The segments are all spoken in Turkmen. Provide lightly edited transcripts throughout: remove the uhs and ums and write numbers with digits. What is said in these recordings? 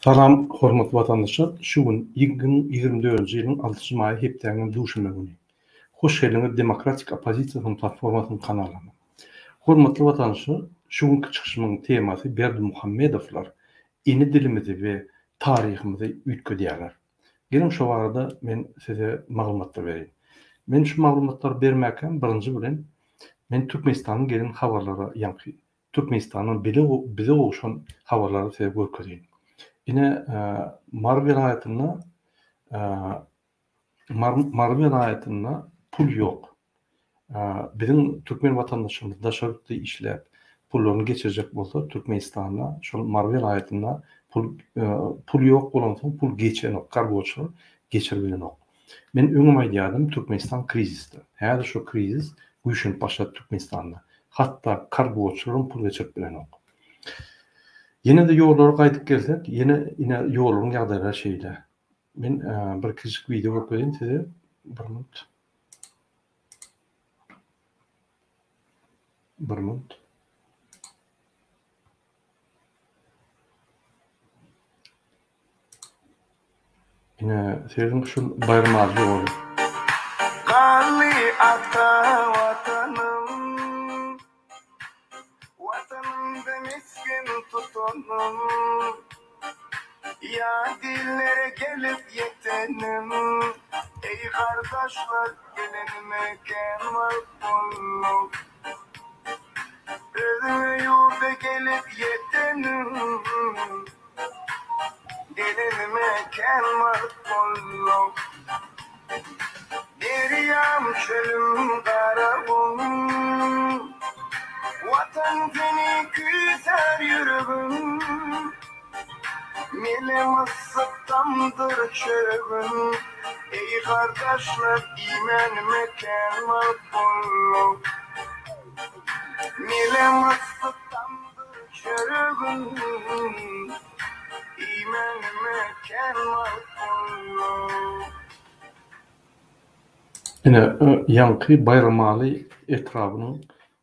Salam hormatly watandaşlar şu gün 2024-nji ýylyň altynjy maýy hepdäniň duşenbe güni. Hoş geldiňiz Demokratik oppozisiýasynyň platformasynyň kanalyna. Hormatly watandaşlar şu günki çykyşymyň temasy Berdimuhamedowlar ene dilimizi we taryhymyzy üýtgedýärler. Geliň şo barada men size maglumatlar bereýin. Men şu maglumatlary bermäkäm birinji bilen men Türkmenistandan gelen habarlara ýaňky Türkmenistandan bile bize gowşan habarlary size görkezeýin. Ine Mary welaýatynda Mary welaýatynda pul ýok. Biziň türkmen watandaşlarymyz daşary ýurtda işläp, pullaryny geçirjek bolsa, Türkmenistanda, şol Mary welaýatynda pul pul ýok bolansoň pul geçenok, kargoçylar geçirip bilenok. Men öňem aýdýardym, Türkmenistan krizisde. Häzir şo krizis güýçlenip başlady Türkmenistanda. Hatda kargoçylaram pul geçirip bilenok. Ýene-de ýollara gaýdyp gelsek, ýene ine ýollaryň ýagdaýlary şeýle. Men bir kiçijik wideo görkezeýin size. Bir minut. Bir minut. Ine, serediň şul Baýram Agja ýoly. Garly ata Watanym, Watanymda mesgen tutanym, Ýat illere gelip ýetenim, Eý gardaşlar, gelenime kän wagt boldy. Özge ýurda gelip ýetenim, Gelenime kän wagt boldy. Derýam, çölüm, Garagum, Watan seni küýsär ýüregim. Melem yssyk tamdyr çöregim. Eý gardaşlar, iýmänime kän wagt boldy. Melem yssyk tamdyr çöregim. Iýmänime kän wagt boldy. Ine, ýaňky Baýramaly etrabynyň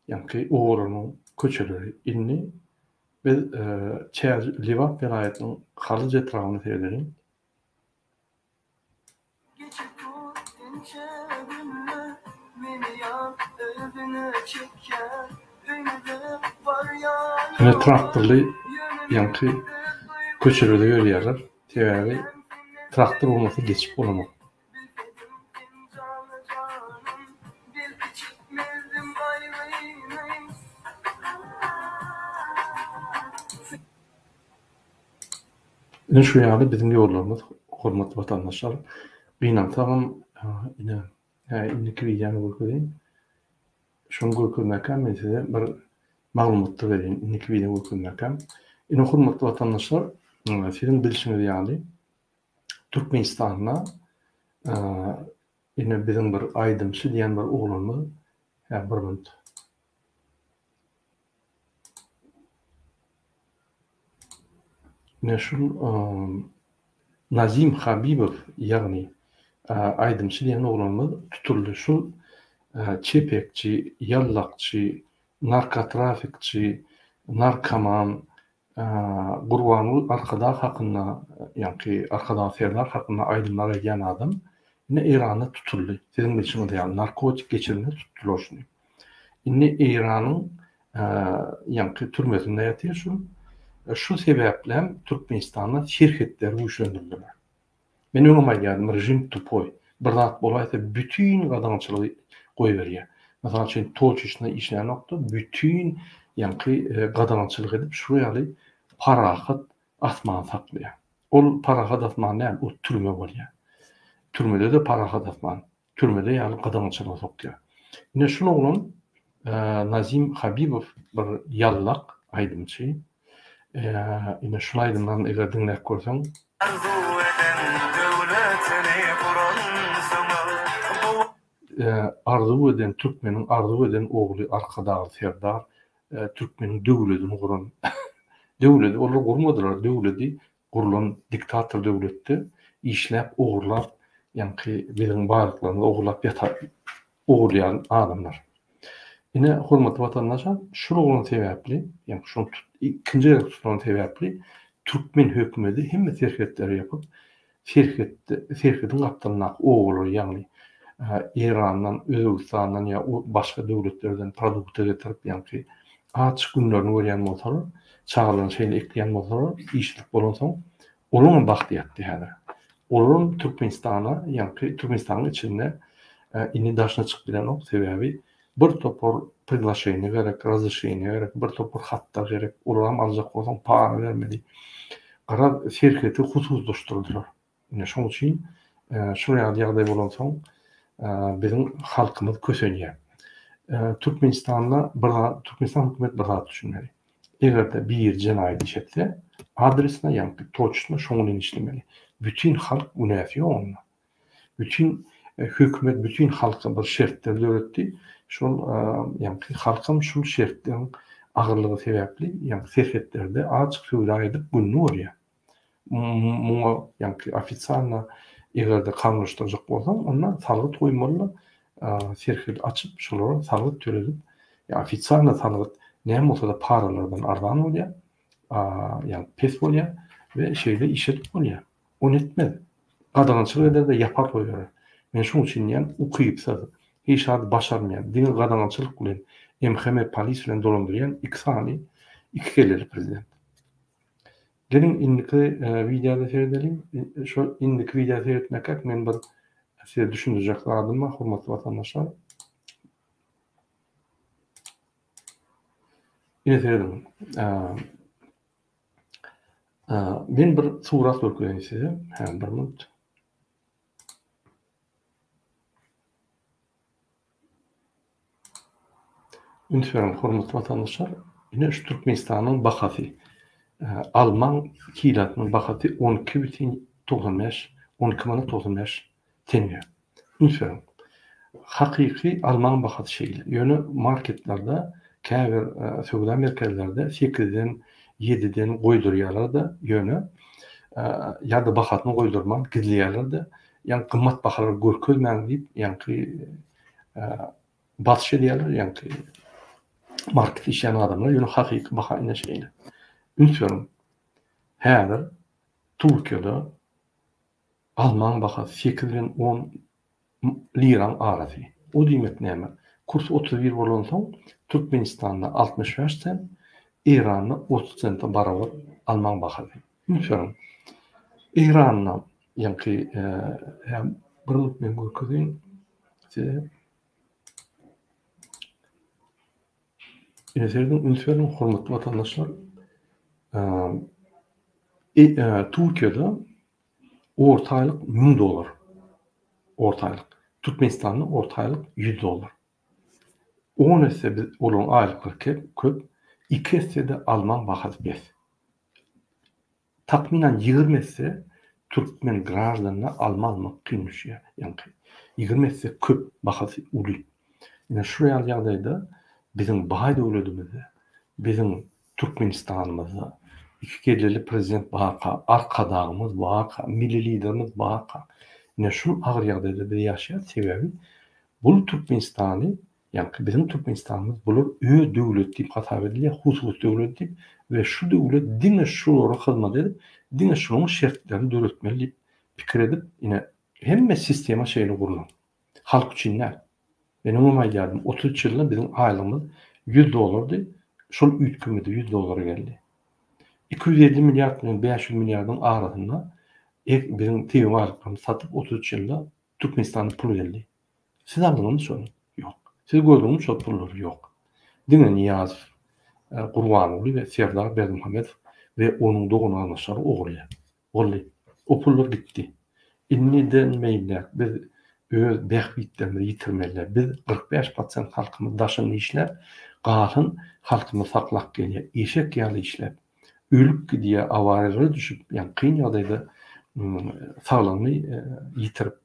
ýaňky obalarynyň köçeleri. Indi biz Çärjew, Lebap welaýatynyň Halyj etrabyna seredeliň. Geçip dur ençe günler Meni ýar özüne çekýär Öýümize barýan Ine traktorly ýaňky köçelerde ýörýärler. Sebäbi traktor bolmasa geçip bolanok. Bilsedim sen jana janym Belki çekmezdim gaýgyny. Ine şu ýaly biziň ýollarymyz hormatly watandaşlar. Gynansagam ine hä indiki wideony görkezeýin. Şony görkezmäkäm men size bir maglumatda bereýin indiki wideony görkezmäkäm. Ine hormatly watandaşlar siziň bilşiňiz ýaly Türkmenistanda ine biziň bir aýdymçy diýen bir oglanymyz hä bir minut. Ine şul Nazim Habibow ýagny aýdymçy diýen oglanymyz tutuldy. Şul çepekçi, ýallakçy, narkotrafikçi, narkoman, Gurbanguly Arkadag hakynda ýaňky Arkadag Serdar hakynda aýdymlar aýdýan adam ine Eýranda tutuldy. Siziň bilşiňiz ýaly narkotik geçirende tutdular şuny. Indi Eýranyň ýaňky türmesinde ýatyr şu. Şu sebäplem Türkmenistanda serhetleri güýçlendirdiler. Men öňem aýdýardym režim tupoý. Bir zat bolaýsa bütin gadagançylygy goýberýär. Mysal üçin toçeçno işlänokda bütin ýaňky gadagançylyk edip şu ýaly parahat asman saklaýar. Ol parahat asman däl, ol türme bolýar. Türmede-de parahat asman. Türmede ýaly gadagançylyga sokýar. Ine şul oglan Nazim Habibow bir ýallak aýdymçy. Ine şul aýdymlaryny eger diňläp görseň. Arzuw eden döwletini guransyňyz bu. Arzuw eden türkmeniň arzuw eden ogly Arkadagly Serdar türkmeniň döwledini guran döwledi olar gurmadylar döwledi Gurlan diktator döwletde işläp ogurlap ýaňky biziň baýlyklarymyzy ogurlap ýatan ogurlaýan adamlar. Ine hormatly watandaşlar şul oglan sebäpli ýaňky şol ikinji gezek tutulany sebäpli. Türkmen hökümeti hemme serhetleri ýapyp, serhetde serhediň gapdalyndaky obalary ýagny Eýrandan, Özbegistandan ýa başga döwletlerden produkta getirip ýaňky aç günlerini görýän bolsalar, çagalaryny şeýle ekleýän bolsalar, işsizlik bolansoň olaryňam bagty ýatdy häzir. Olaram Türkmenistana ýaňky Türkmenistanyň içinde indi daşyna çykyp bilenok sebäbi Bir topar priglaşeniýe gerek, razreşeniýe gerek, bir topar hatlar gerek, olaram aljak bolsaň para bermeli. Garaz, serheti hususlaşdyrdylar. Ine şoň üçin şol ýaly ýagdaý bolansoň biziň halkymyz kösenýär. Türkmenistanda bir zat, Türkmenistan hökümet bir zat düşünmeli. Eger-de biri jenaýat iş etse, adresine, ýagny toçno şoň bilen işlemeli. Bütin halk günäsi ýok onda. Bütin hökümet bütin halka bir şertler döretdi. Şol ýaňky halkam şul şertleriň agyrlygy sebäpli ýaňky serhetlerde azjyk söwda edip gününi görýär. Muňa ýaňky ofitsialno eger-de kanunlaşdyrjak bolsaň onda salgyt goýmaly-da serhedi açyp şolara salgyt töledip ofitsialno salgyt näme bolsa-da paralardan arzan bolýar ýagny pes bolýar we şeýle iş edip bolýar. Ony etmez. Gadagançylyk eder-de ýapar goýberer. Men şoň üçin diýýän, ukypsyz, hiç zady başarmaýan, diňe gadagançylyk bilen, MHM polis bilen dolandyrýan iki sany iki kelleli prezident. Geliň indiki wideoda seredeliň. Şol indiki wideo seretmekek men bir size düşündirjek zadym bar, hormatly watandaşlar. Ine serediň. Men bir surat görkezeýin size. Hä, bir minut. Üns beriň, hormatly watandaşlar. Ine şu Türkmenistanyň bahasy. Almaň kilosynyň bahasy 12,95, 12 manat 95 teňňe. Üns beriň. Hakyky almaň bahasy şeýle. Ýöne marketlerde, käbir söwda merkezlerde sekizden, ýediden goýdurýarlar-da, ýöne ýa-da bahasyny goýdurman gizleýärler-de, ýagny gymmat bahalary görkezmäň diýip, ýaňky basyş edýärler, ýaňky marketde işleýän adamlar, ýöne hakyky baha ine şeýle. Üns beriň. Häzir Türkiýede Almaň bahasy sekiz bilen on liraň arasy. O diýmek näme? Kurs 31 bolansoň, Türkmenistanda 65 sent, Eýranda 30 sente barabar almaň bahasy. Üns beriň. Eýranda, ýaňky, hä, bir minut men görkezeýin size. Ine serediň, üns beriň, hormatly watandaşlar. Türkiýede Orta aýlyk 1000 dollar. Orta aýlyk. Türkmenistanda orta aýlyk 100 dollar. 10 esse biz olaryň aýlyklary köp, 2 esse-de almaň bahasy pes. Takmynan 20 esse türkmen graždanyna alma almak kyn düşýär. Ýaňky 20 esse köp bahasy uly. Ine şu ýaly ýagdaýda biziň baý döwledimizde biziň Türkmenistanymyzda iki kelleli prezident barka, Arkadagymyz barka, Milli Liderimiz barka, ine şul agyr ýagdaýda biz ýaşaýas, sebäbi bul Türkmenistany, ýaňky biziň Türkmenistanymyz bular öz döwleti diýip hasap edilýär, hususy döwlet diýip we şu döwlet diňe şulara hyzmat edip, diňe şularyň şertlerini döretmeli diýip pikir edip, ine hemme sistema şeýle gurlan. Halk üçin däl. Men öňem aýdýardym, 33 ýylda biziň aýlygymyz 100 dollardy, şol üýtgemedi, 100 dollara geldi. 250 milliard bilen 500 milliardyň arasynda biziň tebigy baýlyklarymyzy satyp 33 ýylda Türkmenistana pul geldi. Siz aldyňyzmy şony? Ýok. Siz gördüňizmi şol pullary? Ýok. Diňe Nyýazow, Gurbanguly we Serdar Berdimuhamedow we onuň dogan-garyndaşlary ogurlaýar. Boldy. O pullar gitdi. Indiden beýläk biz öz bähbitlerimizi ýitirmeli däl. Biz 45 prosent halkymyz daşynda işläp, galan halkymyz saklap gelýär. Eşek ýaly işläp, ölüp gidýär, awariýalara düşüp, ýagny kyn ýagdaýda saglygyny ýitirip,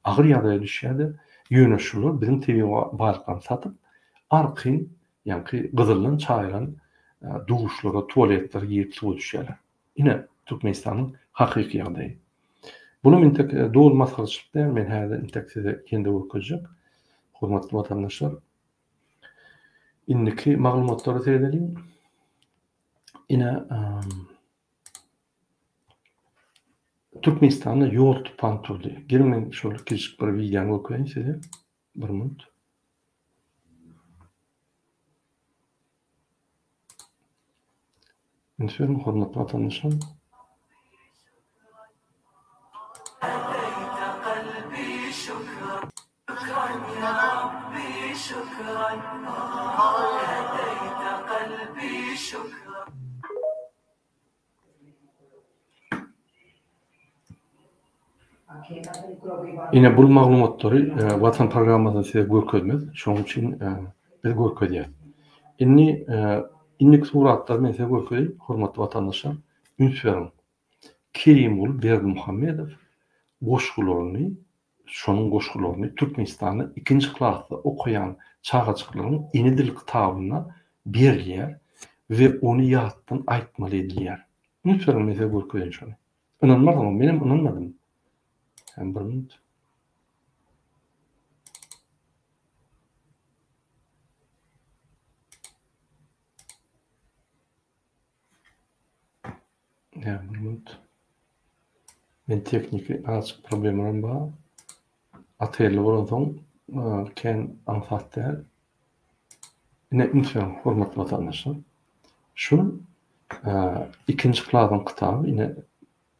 agyr ýagdaýa düşýär-de, ýöne şular biziň tebigy baýlyklarymyzy satyp, arkaýyn, ýaňky gyzyldan çaýylan duşlara, tualetlere girip suwa düşýärler. Ine, Türkmenistanyň hakyky ýagdaýy. Bulam intek doly masgaraçylyk däl, men häzir intek size ýene-de görkezjek. Hormatly watandaşlar, indiki maglumatlara seredeliň. Ine, Türkmenistanda ýol tupan turdy. Geliň men şol kiçijik bir wideony görkezeýin size. Bir minut. Üns beriň hormatly watandaşlar. Ine bul maglumatlary Watan programmasynda size görkezmez. Şonuň üçin biz görkezýäs. Indi indiki suratlary men size görkezeýin, hormatly watandaşlar. Üns beriň. Kerimguly Berdimuhamedow goşgularyny, şonuň goşgularyny Türkmenistanda ikinji klasda okaýan çagajyklaryň ene dil kitabynda berilýär we ony ýatdan aýtmaly edilýär. Üns beriň men size görkezeýin şony. Ynanmarsyňyz, menem ynanmadym. Hem bir minut. Ýa bir minut. Men tehniki azajyk problemam bar. Otelli bolansoň kän aňsat däl. Ine üns beriň hormatly watandaşlar. Şu ikinji klasyň kitaby ine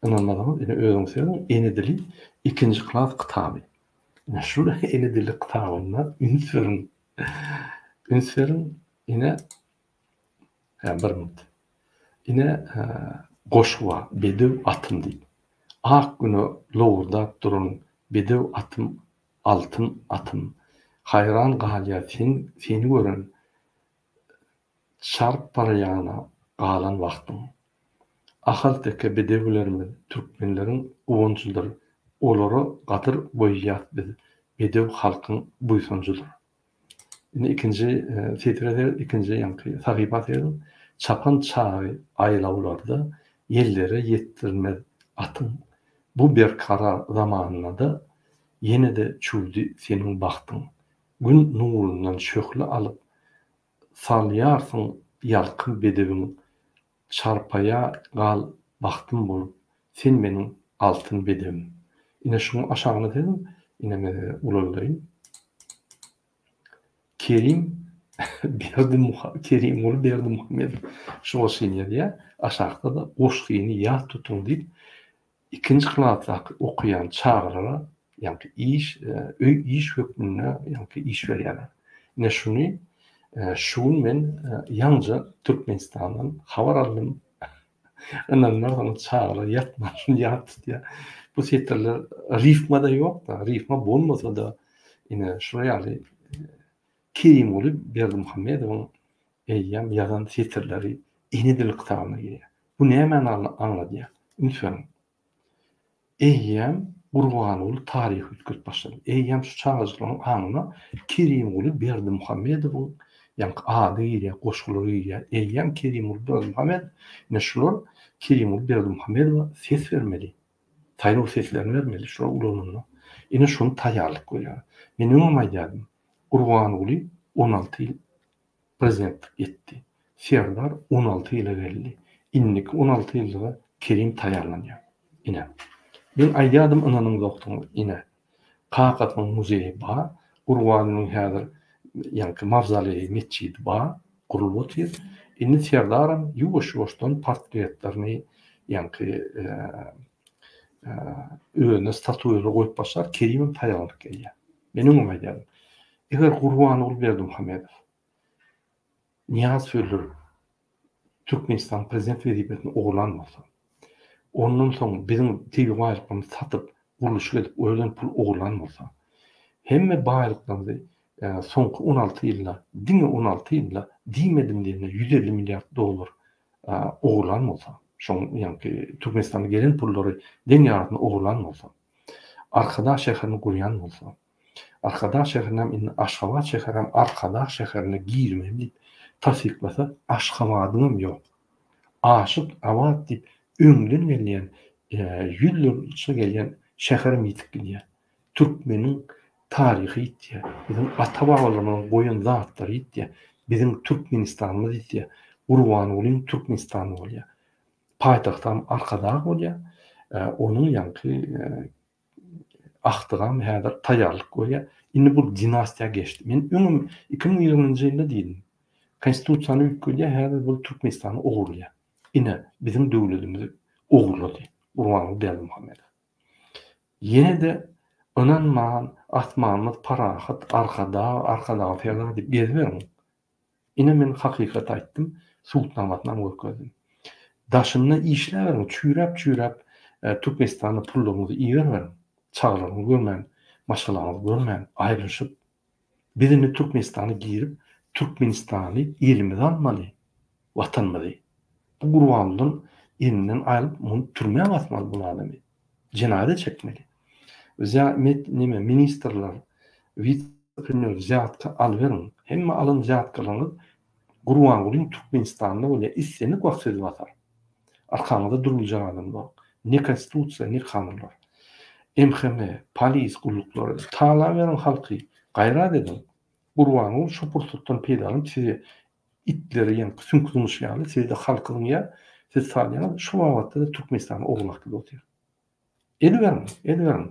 ynanmasaňyz ine özüňiz serediň ene dili ikinji klas kitaby. Ine şu ene dili kitabynda üns beriň. Üns beriň ine bir minut. Ine goşgy bar Bedew atym diýip. Ak güne lowurdap duran bedew atym Altyn atym. Haýran galýar sen seni gören Çaryp barýana galan wagtyň. Ahalteke bedewlerimiz türkmenleriň guwanjydyr Olara gadyr goýýas biz Bedew halkyň buýsanjydyr. Indi ikinji setire seret, ikinji ýaňky sahypa serediň. Çapan çagy aýlawlarda ýellere ýetdirmez atyň. Bu berkarar zamanada ýene-de çüwdi seniň bagtyň. Gün nurundan şöhle alyp, salýarsyň ýalkym bedewiň. Çarpaýa gal bagtym bolup, sen meniň altyn bedewim. Ine şuň aşagyna serediň, ine men size ulaldaýyn. Kerim Berdimuha Kerimguly Berdimuhamedow şu goşgyny ýazýar. Aşakda-da goşgyny ýat tutuň diýip, ikinji klasdaky okaýan çagalara ýaňky iş, öý iş hökmünde ýaňky iş berýärler. Ine şuny şu gün men ýaňja Türkmenistandan habar aldym. Ynanmarsyňyz çagalar ýatman şuny ýat tutýar. Bu setirler rifma-da ýok-da, rifma bolmasa-da ine şular ýaly Kerimguly Berdimuhamedowyň eýýäm ýazan setirleri ene dil kitabyna girýär. Bu nämäni aňladýar? Üns beriň. Eýýäm Gurbanguly taryhy üýtgedip başlady. Eýýäm şu çagajyklaryň aňyna Kerimguly Berdimuhamedowyň ýaňky ady girýär, goşgulary girýär. Eýýäm Kerimguly Berdimuhamedow, ine şular Kerimguly Berdimuhamedowa ses bermeli. Saýlaw seslerini bermeli şular ulananda. Ine şony taýýarlyk görýär. Men öňem aýdýardym. Gurbanguly 16 ýyl prezidentlik etdi. Serdar 16 ýyla geldi. Indiki 16 ýyllyga Kerim taýýarlanýar. Ine. Men aýdýardym ynanyňzokdyňyz. Ine. Kakasynyň muzeýi bar. Gurbangulynyň häzir ýaňky mawzoleýi, metjidi bar. Gurlup otyr. Indi Serdaram ýuwaş-ýuwaşdan portretlerini ýaňky özüne statuýalar goýup başlar. Kerimem taýýarlanyp gelýär. Men öňem aýdýardym. Eger Gurbanguly Berdimuhamedow Nyýazowy öldürip, Türkmenistanyň prezident wezipesini ogurlan bolsa, ondan soň biziň tebigy baýlyklarymyzy satyp, gurluşyk edip, o ýerden pul ogurlan bolsa, hemme baýlyklarymyzy soňky 16 ýylda, diňe 16 ýylda diýmedim diýende 150 milliard dollar ogurlan bolsa, şoň ýaňky Türkmenistana gelen pullary deň ýarysyny ogurlan bolsa, Arkadag şäherini gurýan bolsa, Arkadag şäherinem indi Aşgabat şäherem Arkadag şäherine girmeli diýip tassyklasa Aşgabadyňam ýok. Aşyk Abat diýip öňden gelýän ýüzlerçe gelýän şäherem ýitip gidýär. Türkmeniň taryhy ýitýär. Biziň ata-babalarymyzyň goýan zatlary ýitýär. Biziň Türkmenistanymyz ýitýär. Gurbangulyň Türkmenistany bolýar. Paýtagtam Arkadag bolýar. Onuň ýaňky agtygam häzir taýýarlyk görýär. Indi bu dinastiýa geçdi. Men öňem 2020-nji ýylda diýdim. Konstitusiýany üýtgedýär, häzir bu Türkmenistany ogurlaýar. Ine, biziň döwletimizi ogurlady Gurbanguly Berdimuhamedow. Ýene-de ynanman, asmanymyz parahat, Arkadag, Arkadag Serdar diýip geziberiň. Ine men hakykaty aýtdym, subutnamasynam görkezdim. Daşynda işläberiň, çüýräp-çüýräp Türkmenistanda pullaryňyzy iberiberiň. Çagalaryňyzy görmän, maşgalaňyzy görmän, aýrylyşyp. Biz indi Türkmenistana girip, Türkmenistany elimize almaly, Watanymyzy. Bu Gurbangulydan elinden aýrylyp, muny türmä basmaly bul adamy. Jenaýata çekmeli. Wzýa met neme ministrler, wise premýer wzýatka alyberiň. Hemme alan wzýatkalaryňyz Gurbangulyň Türkmenistanda bolýar. Islendik wagt sizi basar. Arkaňyzda duruljak adam ýok. Ne konstitusiýa, ne kanunlar. MHM, polis gulluklary talaberiň halky. Gaýrat ediň. Gurbanguly şu pursatdan peýdalanyp sizi itleri ýaňky süňk zyňyşy ýaly sizde halky zyňýar, siz salýaňyz, şu babatda-da Türkmenistany ogurlap gidip otyr. Ediberiň, ediberiň.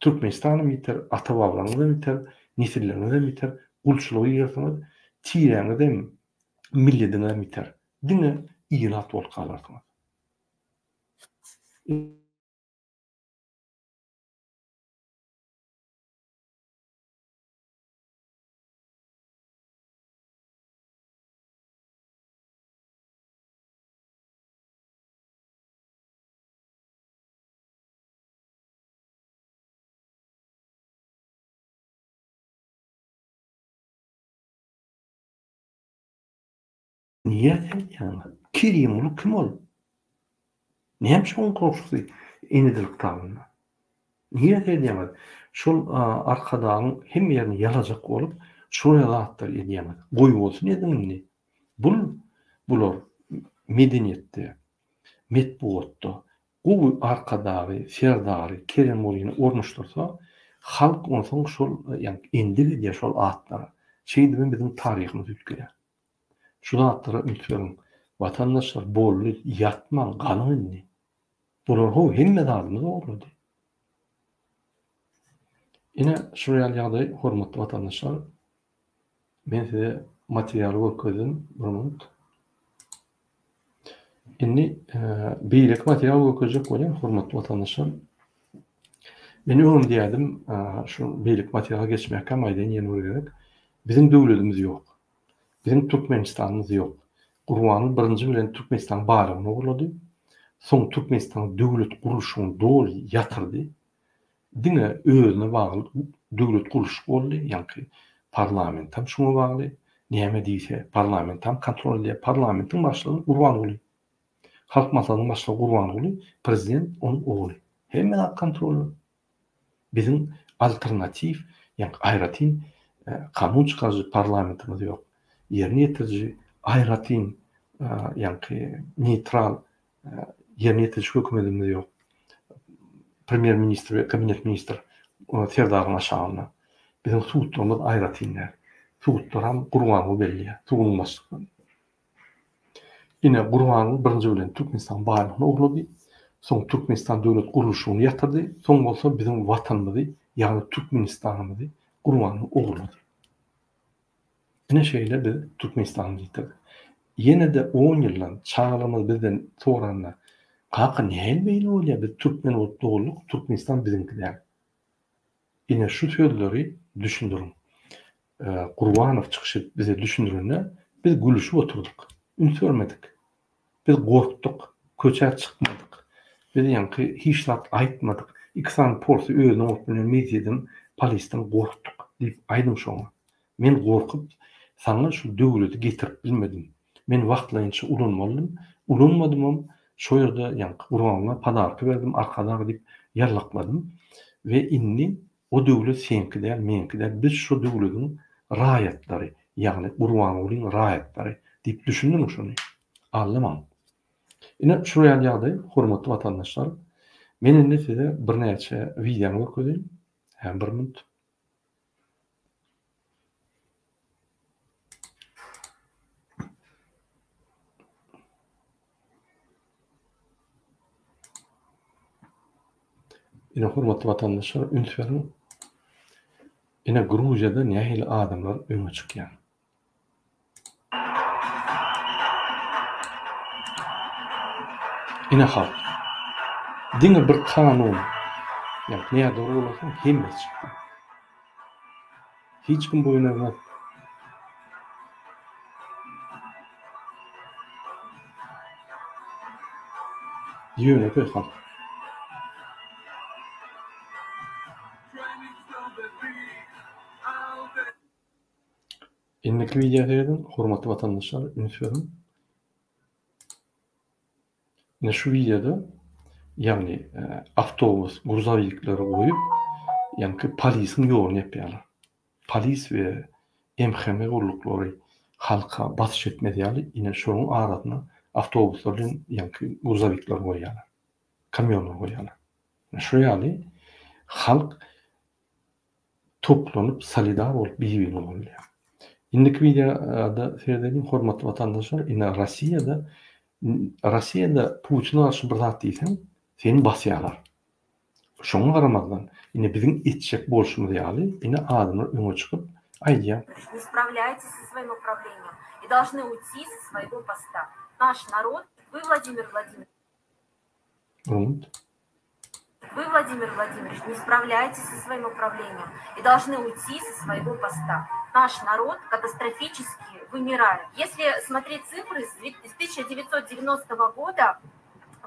Türkmenistanam ýiter, ata-babalaryňyzam ýiter, nesilleriňizem ýiter, gulçulyga girersiňiz, tiräňizem, millediňizem ýiter. Diňe ilat bolup galarsyňyz. Niýe seýdýäňiz? Kerimguly kim ol? Näme üçin onuň goşgusy ene dil kitabynda? Niýe seýdýäňiz? Şol Arkadagyň hemme ýerini ýalajak bolup, şolar zatlary edýäňiz. Goýbolsun ediň indi. Bul bular medeniýetde, metbugatda gowy Arkadagy, Serdary, Keremgulyny ornaşdyrsa, halk onsoň şol ýagny endik edýär şol atlara. Şeýdibem biziň taryhymyz üýtgeýär. Şu zatlara üns beriň. Watandaşlar boldy ýatmaň galyň indi. Bular how hemme zadymyzy ogurlady. Ine şular ýaly ýagdaý hormatly watandaşlar. Men size materialy görkezdim bir minut. Indi beýleki material görkezjek bolýan hormatly watandaşlar. Men öňem diýýärdim, şu beýleki materiala geçmäkäm aýdaýyn ýene bir gezek. Biziň döwletimiz ýok. Biziň Türkmenistanymyz ýok. Gurbanguly birinji bilen Türkmenistanyň baýragyny ogurlady. Soň Türkmenistanyň döwlet gurluşygyny doly ýatyrdy. Diňe özüne bagly döwlet gurluşyk boldy, ýaňky parlamentam şuňa bagly. Näme diýse, parlamentam kontrol edýär. Parlamentiň başlygy Gurbanguly. Halk Maslahatynyň başlygy Gurbanguly, prezident onuň ogly. Hemme zat kontrolda. Biziň alternatiw, ýagny aýratyn kanun çykaryjy parlamentimiz ýok. Ýerine ýetiriji aýratyn, ýagny neýtral ýerine ýetiriji hökümetimiz ýok. Premýer ministr we kabinet ministr Serdaryň aşagynda. Biziň sudlarymyz aýratyn däl. Sudlaram Gurbanguly belleýär, suduň başlyklary. Ine, Gurbanguly birinji bilen Türkmenistanyň baýlygyny ogurlady, soň Türkmenistan döwlet gurluşygyny ýatyrdy, soň bolsa biziň Watanymyzy, ýagny Türkmenistanymyzy Gurbanguly ogurlady. Ine şeýle biz Türkmenistanymyzy ýitirdik. Ýene-de on ýyldan çagalarymyz bizden soranda, Kaka nähili beýle bolýar, biz türkmen bolup doguldyk, Türkmenistan biziňki däl. Ine şu sözleri düşündiriň. Gurbanow çykyş edip bize düşündirende biz gülüşip oturdyk. Üns bermedik. Biz gorkduk. Köçä çykmadyk. Biz ýaňky hiç zat aýtmadyk. Iki sany porsy özüne urup bilen milisiýadan, polisden gorkduk diýip aýdyň şoňa. Men gorkup saňa şu döwleti getirip bilmedim. Men wagtlaýynça ulanmalydym. Ulanmadymam, şo ýerde ýaňky Gurbanguly podarka berdim, Arkadag diýip ýallakladym. We indi o döwlet seňki däl, meňki däl, biz şo döwlediň raýatlary, ýagny Gurbangulyň raýatlary diýip düşündiň şony. Aldamaň. Ine şular ýaly ýagdaý, hormatly watandaşlar. Men indi size birnäçe wideony görkezeýin. Hä, bir minut. Ine hormatly watandaşlar üns beriň. Ine Gruziýada nähili adamlar öňe çykýar. Ine halk. Diňe bir kanun ýa nädogry bolansoň hemmesi çykdy. Hiç kim boýun egmez. Ýönekeý halk. Indiki wideo serediň, hormatly watandaşlar, üns beriň. Ine şu wideoda ýagny awtobus, gruzovikleri goýup, ýaňky polisiň ýoluny ýapýarlar. Polis we MHM gulluklary halka basyş etmez ýaly ine şonuň arasyna awtobuslar bilen ýaňky gruzovikleri goýýarlar. Kamýonlary goýýarlar. Ine şu ýaly halk toplanyp solidar bolup bir-birini goldaýar. Indiki wideoda seredeliň hormatly watandaşlar ine Rossiýada Rossiýada Putine garşy bir zat diýseň seni basýarlar. Şoňa garamazdan ine biziň etjek bolşumyz ýaly ine adamlar öňe çykyp aýdýar. Не справляетесь со своим управлением и должны уйти со своего поста. Наш народ, вы, Владимир Владимирович, Minut. Вы, Владимир Владимирович, не справляетесь со своим управлением и должны уйти со своего поста. Наш народ катастрофически вымирает. Если смотреть цифры, с 1990 года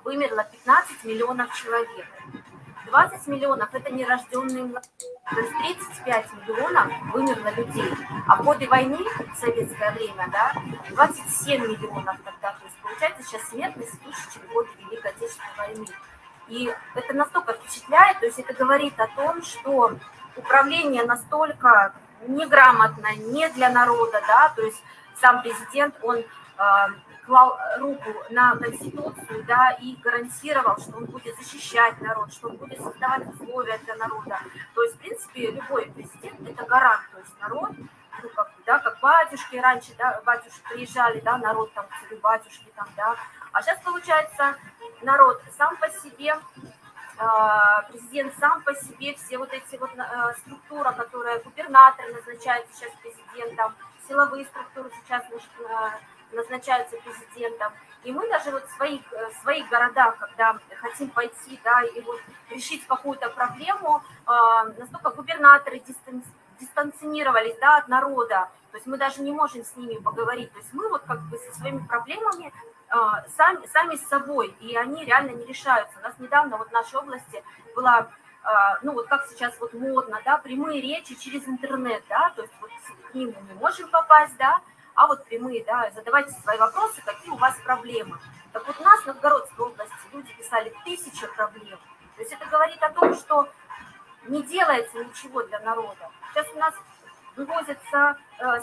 вымерло 15 миллионов человек. 20 миллионов – это нерожденные младенцы. То есть 35 миллионов вымерло людей. А в годы войны, в советское время, да, 27 миллионов тогда. То есть получается сейчас смертность выше, чем в годы Великой Отечественной войны. И это настолько впечатляет, то есть это говорит о том, что управление настолько неграмотно, не для народа, да, то есть сам президент, он клал руку на Конституцию, да, и гарантировал, что он будет защищать народ, что он будет создавать условия для народа. То есть, в принципе, любой президент – это гарант, то есть народ, ну, как, да, как батюшки раньше, да, батюшки приезжали, да, народ там, к царю батюшки там, да. А сейчас, получается, народ сам по себе, президент сам по себе, все вот эти вот структура, которая губернатор назначает сейчас президентом, силовые структуры сейчас назначаются президентом. И мы даже вот в своих, в своих городах, когда хотим пойти, да, и вот решить какую-то проблему, настолько губернаторы дистанционировались, да, от народа, то есть мы даже не можем с ними поговорить, то есть мы вот как бы со своими проблемами сами, сами с собой, и они реально не решаются. У нас недавно вот в нашей области была, ну вот как сейчас вот модно, да, прямые речи через интернет, да, то есть вот к ним мы не можем попасть, да, а вот прямые, да, задавайте свои вопросы, какие у вас проблемы. Так вот у нас в Новгородской области люди писали 1000 проблем. То есть это говорит о том, что не делается ничего для народа. Сейчас у нас вывозится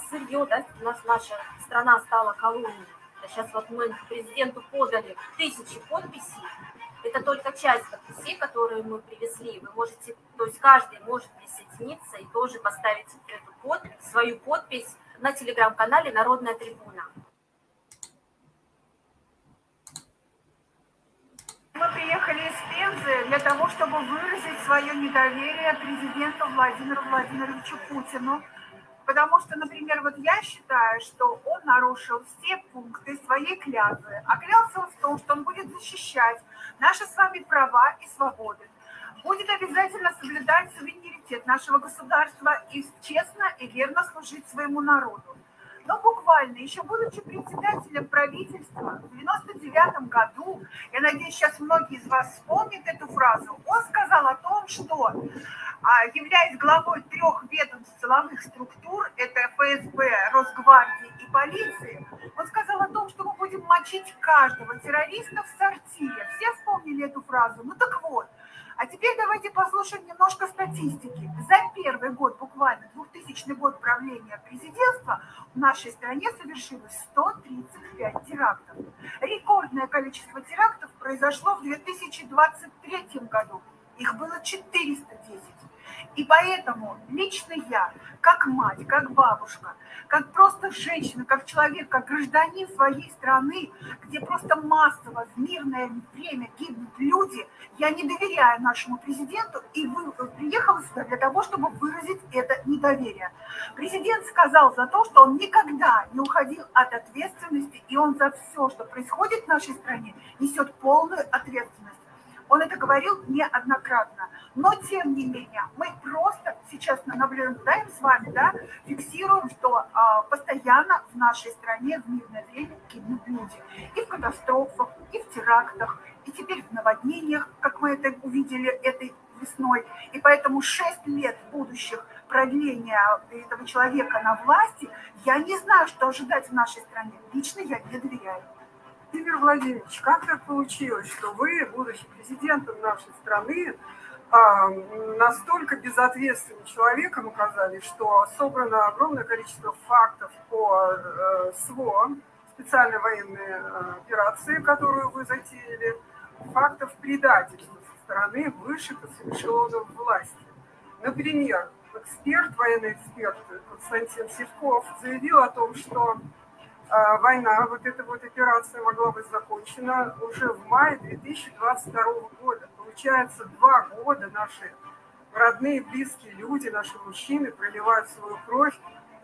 сырье, да, у нас наша страна стала колонией. Сейчас вот мы президенту подали 1000 подписей. Это только часть подписей, которые мы привезли. Вы можете, то есть каждый может присоединиться и тоже поставить эту подпись, свою подпись на телеграм-канале «Народная трибуна». Мы приехали из Пензы для того, чтобы выразить свое недоверие президенту Владимиру Владимировичу Путину. Потому что, например, вот я считаю, что он нарушил все пункты своей клятвы. А клялся он в том, что он будет защищать наши с вами права и свободы. Будет обязательно соблюдать суверенитет нашего государства и честно и верно служить своему народу. Но буквально, еще будучи председателем правительства в 99 году, я надеюсь, сейчас многие из вас вспомнят эту фразу, он сказал о том, что, являясь главой 3 ведомств силовых структур, это ФСБ, Росгвардии и полиции, он сказал о том, что мы будем мочить каждого террориста в сортире. Все вспомнили эту фразу? Ну так вот. А теперь давайте послушаем немножко статистики. За первый год, буквально 2000 год правления президентства, в нашей стране совершилось 135 терактов. Рекордное количество терактов произошло в 2023 году. Их было 410. И поэтому лично я, как мать, как бабушка, как просто женщина, как человек, как гражданин своей страны, где просто массово в мирное время гибнут люди, я не доверяю нашему президенту и приехала сюда для того, чтобы выразить это недоверие. Президент сказал за то, что он никогда не уходил от ответственности, и он за все, что происходит в нашей стране, несет полную ответственность. Он это говорил неоднократно. Но, тем не менее, мы просто сейчас наблюдаем с вами, да, фиксируем, что а, постоянно в нашей стране в мирное время гибнут люди. И в катастрофах, и в терактах, и теперь в наводнениях, как мы это увидели этой весной. И поэтому 6 лет будущих продления этого человека на власти, я не знаю, что ожидать в нашей стране. Лично я не доверяю. Владимир Владимирович, как так получилось, что вы, будучи президентом нашей страны, а, настолько безответственным человеком оказались, что собрано огромное количество фактов по э, СВО, специальной военной э, операции, которую вы затеяли, фактов предательства со стороны высших эшелонов власти. Например, эксперт, военный эксперт Константин Сивков заявил о том, что а, война, вот эта вот операция могла быть закончена уже в мае 2022 года. Получается, два года наши родные, близкие люди, наши мужчины проливают свою кровь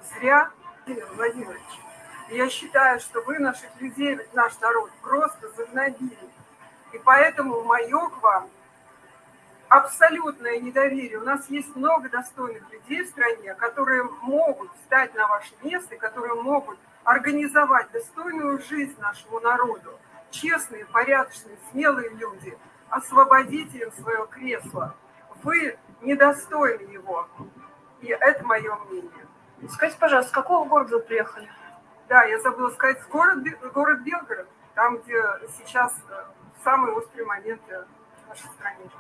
зря, Владимир Владимирович. Я считаю, что вы наших людей, наш народ просто загнобили. И поэтому мое к вам абсолютное недоверие. У нас есть много достойных людей в стране, которые могут встать на ваше место, которые могут организовать достойную жизнь нашему народу. Честные, порядочные, смелые люди. Освободите им свое кресло. Вы недостойны его. И это мое мнение. Скажите, пожалуйста, с какого города вы приехали? Да, я забыла сказать, город, город Белгород, там, где сейчас э, самые острые моменты в нашей стране.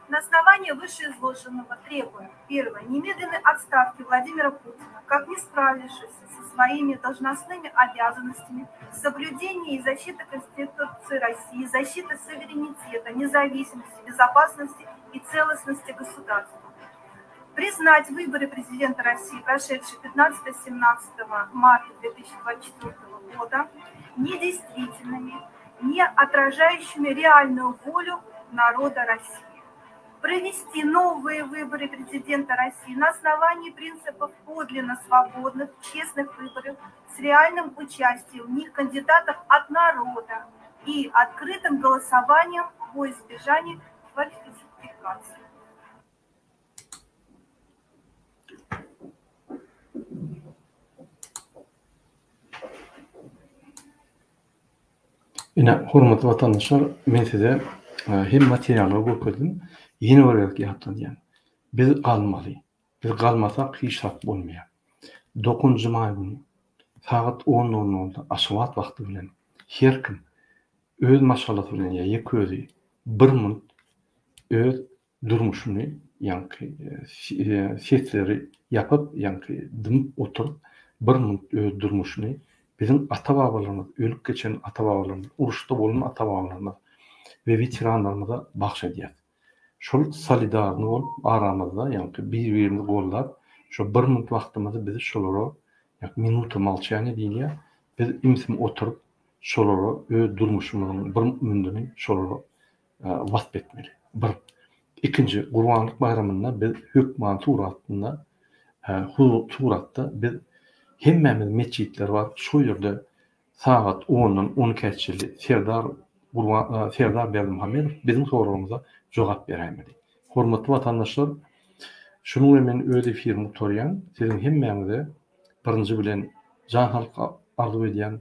На основании вышеизложенного требуем, первое, немедленной отставки Владимира Путина, как не справившись со своими должностными обязанностями, соблюдения и защиты Конституции России, защиты суверенитета, независимости, безопасности и целостности государства. Признать выборы президента России, прошедшие 15-17 марта 2024 года, недействительными, не отражающими реальную волю народа России провести новые выборы президента России на основании принципов подлинно свободных, честных выборов с реальным участием в них кандидатов от народа и открытым голосованием во избежание фальсификации. Ine, hormatly watandaşlar, men size hem materiallary görkezdim, ýene bir gezek ýatladýan. Biz galmaly. Biz galmasak hiç zat bolmaýar. Dokuzynjy maý güni sagat on nol nolda Aşgabat wagty bilen her kim öz maşgalasy bilen ýa ýeke özi bir minut öz durmuşyny ýaňky sesleri ýapyp ýaňky dymyp oturyp bir minut öz durmuşyny biziň ata-babalarymyz ölüp geçen ata-babalarymyz uruşda bolan ata-babalarymyz we weteranlarymyza bagş edýäs. Şol solidarny bolup aramyzda ýaňky bir-birimizi goldap şo bir minut wagtymyzy biz şolara ýa minuta molçaniýa diýilýär biz ümsüm oturyp şolara öz durmuşymyzyň bir mindyny şolara wasp etmeli. Bir. Ikinji, Gurbanlyk baýramynda biz hökman suratynda suratda biz hemmämiz metjitlere baryp şo ýerde sagat ondan on ikä çenli Serdar Gurban Serdar Berdimuhamedow biziň soragymyza jogap beräýmeli. Hormatly watandaşlar, şunuň bilen men öz efirimi gutarýan. Siziň hemmäňize birinji bilen jan saglyk arzuw edýän.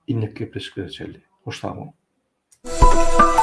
Indiki gepleşiklere çenli. Hoş sag boluň.